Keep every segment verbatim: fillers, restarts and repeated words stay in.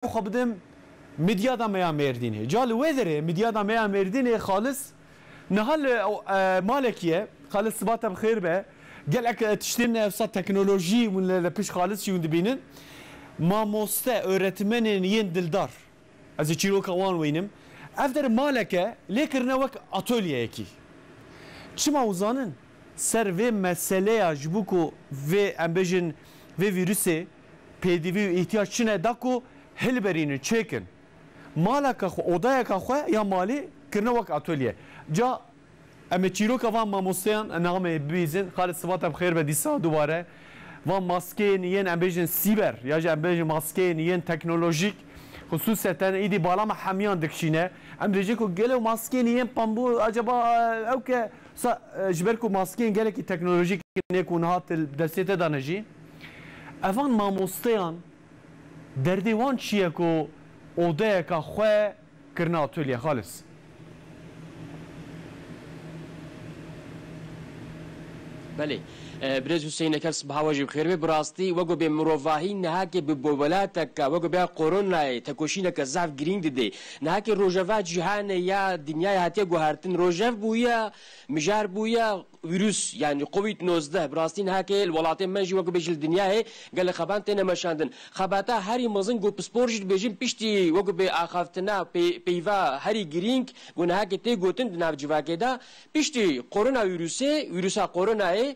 xwe bidim midyada me ya Mêrdînê. Ca li wê derê midyada me ya Mêrdînê xalis niha li, e, malekî ye. Xalis sibata bi xêr be. Gelek, e, tiştên ewsa teknolojî hûn li, li pişt xalis jî hûn dibînin. Mamoste, öğretmenên yên dildar. Ez ê çîroka wan wînim. Ev der maleke lê kirine wek atölyeyekî. Çima hûn zanin? Ser vê meseleya ji bo ku vê, em bêjin, vê vîrusê pêdivî û îhtiyac çine da ku hilberînin, çêkin. Malaka xwe, odayeka xwe ya malê kirine wek atölye. Ca em ê çîroka van mamosteyan, em nameyê bibîzin. Xalid, sibata bi xêr be dîsa dubare. Van maskeyên yên, em bêjin, sîber, ya jî em bêjin maskeyên yên teknolojîk, xisûseten îdî bala me hemiyan dikişîne. Em dibêjin ku gelo maskeyên yên pembû, acaba, e, ew ke sa, e, ji ber ku maskeyên gelekî teknolojîk ne ku niha til destê te dane jî. Evan mamosteyan, derdê wan çi ye ku odeyeka xwe kirine atölye, Xalis? Belê. E, Birêz Huseyîn, eker sibaha we jî bi xêr be. Bi rastî, wek bê mirovahî nihakê bi bobelateke, wek bê koronayê, tekoşîneke zehf girîng didê. Nihakê rojeva cîhanê ya dinyayê hatiye guhertin. Rojev bûye, mijar bûye, vîrus, yanî covid nozdeh, bi rastî niha ke li welatê me jî wek bêjî li dinyayê gelek xeban têne meşandin. Xebata herî mezin ku pispor jî dibêjin piştî wek bê axaftina pê-, peyva herî girîng ku niha ke tê gotin di nav civakê de, piştî koronavîrusê, vîrusa koronayê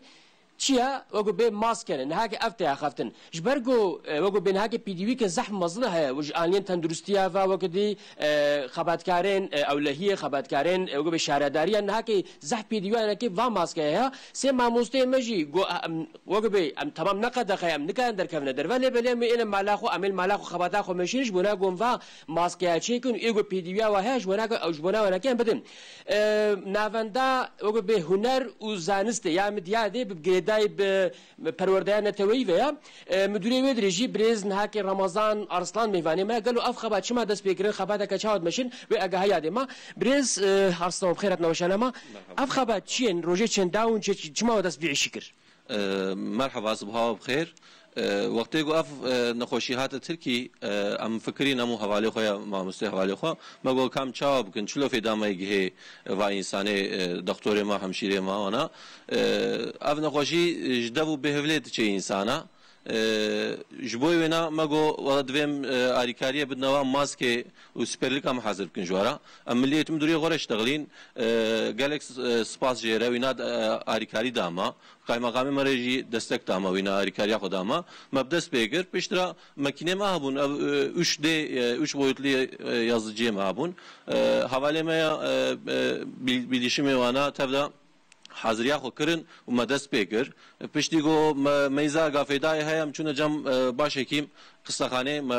çi ye? Wek bê maske ne, niha ke ev tê axaftin. Ji ber ku, e, wek bê niha ke pêdivî ke zehf mezin heye, ji aliyên tenduristiya ve wek dî, e, xebatkarên, e, ewlehiyê, xebatkarên, e, wek bê şaredariya niha ke zehf pêdivî hene ke va maske heye. Sê mamosteyê me jî got, em, wek bê, em temam ne qedexe ye, em nikarin derkevine derve, lê belê em ê êne mala xwe, em ê li mala xwe xebata xwe meşînin, ji bona gon va maskeya çêkin û ê got pêdiviya we heye, ji bona, ji bona we neke em bidin. E, navenda wek bê huner û zanistê ya Midyadê bi girêdayî bi perwerdeya neteweyî ve ya. E, midûrê wê dirê jî birêz nihakê Ramazan Arslan mêvanê me. Gelo ev xebat çima dest pê kirin, xebateke çawa dimeşin, wê agahiya dê ma. Birêz, e, Arslan, bi xêr hatina weşana ma. Merhaba. Ev xebat çi ye? Rojê çenda hûn çi, çima we dest vî îşî kir? E, merhaba, sibaha we bi xêr. E, wextê ku ev, e, nexweşî hate Tirkî, e, em fikirîn, em û hevalê xwe ya, mamostê hevalê xwe, me got, kam çawa bikin, çilo fêda me gihê va însanê, e, dextorê me, hemşîrê me, wana. E, ev nexweşî ji dev û bêhivlê diçe însana. E, ji bo wêna me got, wela divê em, e, arîkariyê bidine wan maskê û siperlika me hazir bikin ji we re. Em miliyetî midûriyê xwe re ştexilîn, e, gelek, e, spas jê re, wîna, e, arîkarî da me. Qaymeqamê me re jî destek da me, wîna arîkariya xwe da me. Me bi dest pê kir. Piştre mekînê me hebûn, ev, e, üç D, e, üç boyutlu, e, yazıciyê me hebûn. E, hevalê me ya, e, e, bil-, bilişimê wana tev de haziriya xwe kirin û me dest pê kir. Piştî ku me, meyza gafêdayê heye, em çûne cem, e, başhekîm, xistexanê me,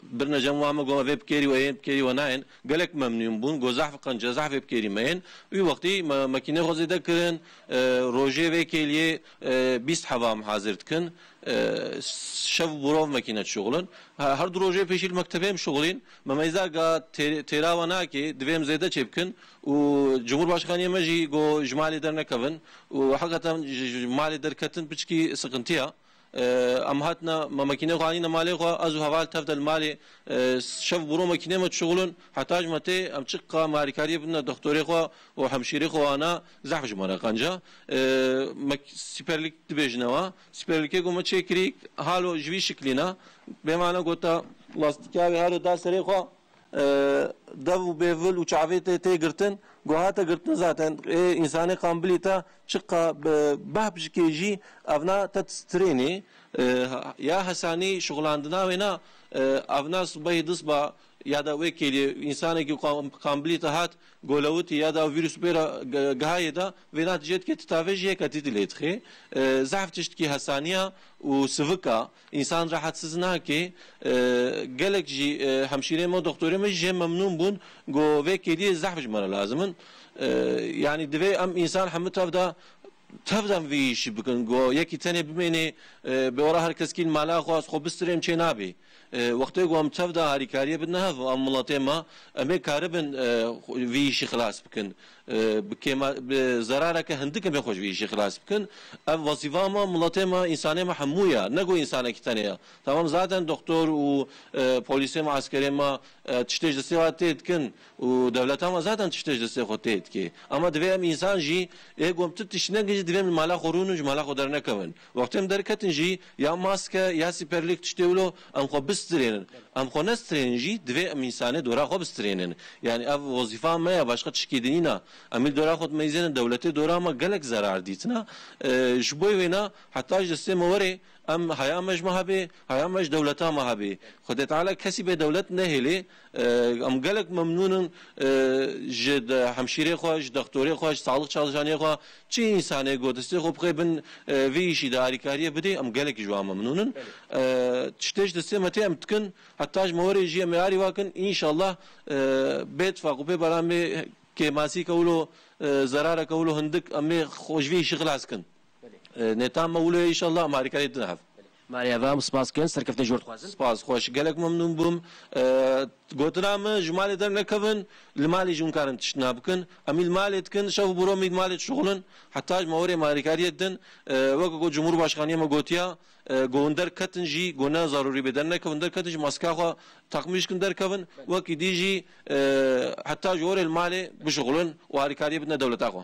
birine cem wan, me got, vê bi kêrî we yên, bi kêrî we nayên. Gelek memnûn bûn, got, zehf qenc e, zehf vê bi kêrî me yên. Wî wextî me, mekînê xwe zêde kirin, e, rojê vê kêliyê, e, bîst heba em hazir dikin. E, şev û birov mekîne dişuxulin. He-, her du rojê pêşî li mektebê em şuxulîn. Me meyza ga tê-, têra we nake, divê em zêde çê bikin. Û Cumhurbaşkaniyê me jî got, ji malê dernekevin. Û heqeten ji, ji malê derketin piçkî sıkıntı ya. E, em hatine, me mekînê xwe anîne malê xwe, ez û heval tev de li malê, e, şev û ro mekînê me dişuxulin, heta ji me tê, em çiqa me harîkariyê bidine doktorê xwe û hemşîrê xwe wana, zehf ji me re qenc e. E, me sîperlîk dibêjine we, sîperlîkê ku me çêkirî, halo ji vî şiklî ne, bêmane gota lastîka wê halo da serê xwe, e, dev û bêvil û çavê tê, tê girtin, ku hate girtin zaten, ê însanê qambilî te çiqa be-, behp jikê jî evna te tistrênê, e, ya hesanî şixulandina wê na, e, evna sibehî disba ya da wê kêliyê însanekî qam-, qambilî te hat golewitî ya da vîrus pê re ge-, gihayê de vê na tijê dike ti tavê jiyê ketî dilê dixê. E, zehf tiştkî hesaniya û sivika. Însan rahatsiz nake. E, gelek jî, e, hemşîrê me, doktorê me jî jê memnûn bûn. Go vê kêliyê zehf ji me re lazim in. E, yanî divê em însan hemû tev de, tev de em vî îşî bikin. Go yekî tenê bimênê, e, bi ora her keskî li mala xwe, ez xwe bistirêm çê nabê. E, wextê ku em tev de harîkariyê bidine hev, em miletê me, em ê karibin, e, vî îşî xilas bikin. E, bi kêma-, bi zerareke hindik em ê xwe ji vî îşî xilas bikin. Ev wezîfa me, miletê me, însanê me hemû ya, ne ku însanekî tenê ya. Tamam, zaten doktor û, e, polîsê me, eskerê me, e, tiştê ji destê xwe tê dikin û dewleta me zaten tiştê ji destê xwe tê dike. Ama divê em însan jî, ê ku em tu tişt nekin jî, divê em li mala xwe rûnin, ji mala xwe dernekevin. Wextê em derketin jî, ya maske, ya sîperlîk tiştê wilo, em xwe bistrênin. Em xwe nestrênin jî, divê em însanê dora xwe bistrênin. Yani ev wezîfa me ya, başqa tişkî dinî na. Em ê dora xwe dimeyzênin, dewletê dora me gelek zerar dîtina. E, ji bo wêna, heta ji destê me were, em haya me ji me hebê, haya me ji dewleta me hebê. Xwedê Teala kesî bê dewlet nehêlê. E, em gelek memnûn in, e, ji de-, hemşîrê xwe, ji dextorê xwe, ji sağlık çalışanê xwe, çi însanê ku destê xwe bixê bin, e, vî îşî de harîkariyê bidê, em gelek ji wan memnûn in. E, tiştê ji destê me tê em dikin, heta ji me were jî em ê arî wakin, înşallah, e, bê tifaq û bê beramê kêmasî ke wilo, e, zerareke wilo hindik, em ê xwe ji vî îşî xilas kin. E, nêta me wilo ye, înşallah em harîkariyê dine hev. Mariya ve em spas kin, serkeftin ji we dixwazin. Spas, xweş, gelek memnûn bûm. E, gotina min, ji malê dernekevin, li malê jî hûn karin tiştina bikin. Em î li malê dikin, şev û bûro em î li malê dişuxulin. Heta ji me were em harîkariyê didin. E, weke ku Cumhurbaşkaniyê me gotiya, e, ku hûn derketin jî, ku ne zarûrî bê dernekevin, derketin jî maska xwe teqmîş kin derkevin. Wekî dî jî, e, heta ji were li malê bişuxulin û harîkariyê bidine dewleta xwe.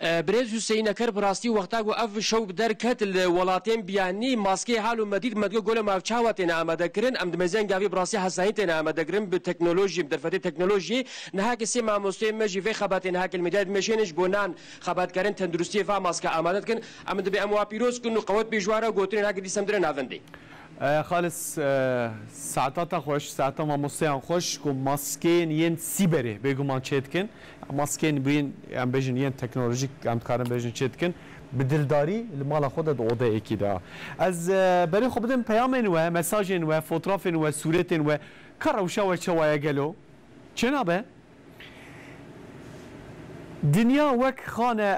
E, Birêz Huseyîn Eker, bi rastî wexta ku ev şew bi derket li welatên biyanî, maskeyê hal û medîd me digot, gole ma ev çawa têne amadekirin? Em dimezên gavî bi rastî hesanî têne amadekirin bi teknolojî, bi derfetê teknolojiyê. Niha ke sê mamosteyên me jî vê xebatê niha ke li medyayê dimeşêne ji bo nan xebatkarên tenduristiyê va maske amade dikin. Em dibê em wa pîroz kin û qewet bê ji wan re, gotinên heke dîsem dire navendê. E, Xalis, e, saeta te xweş, saeta mamosteyan xweş ku maskeyên yên sîberê bêguman çêdikin. Maskeyên bûyîn, em bêjin, yên teknolojîk, em dikarin bêjin çêdikin. Bi dildarî li mala xwe de di odeyekî de. Ez, e, berê xwe bidim peyamên we, mesajên we, fotrafên we, sûretên we. Ka rewşa we çawa ye gelo? Çênabe? Dinya wek xane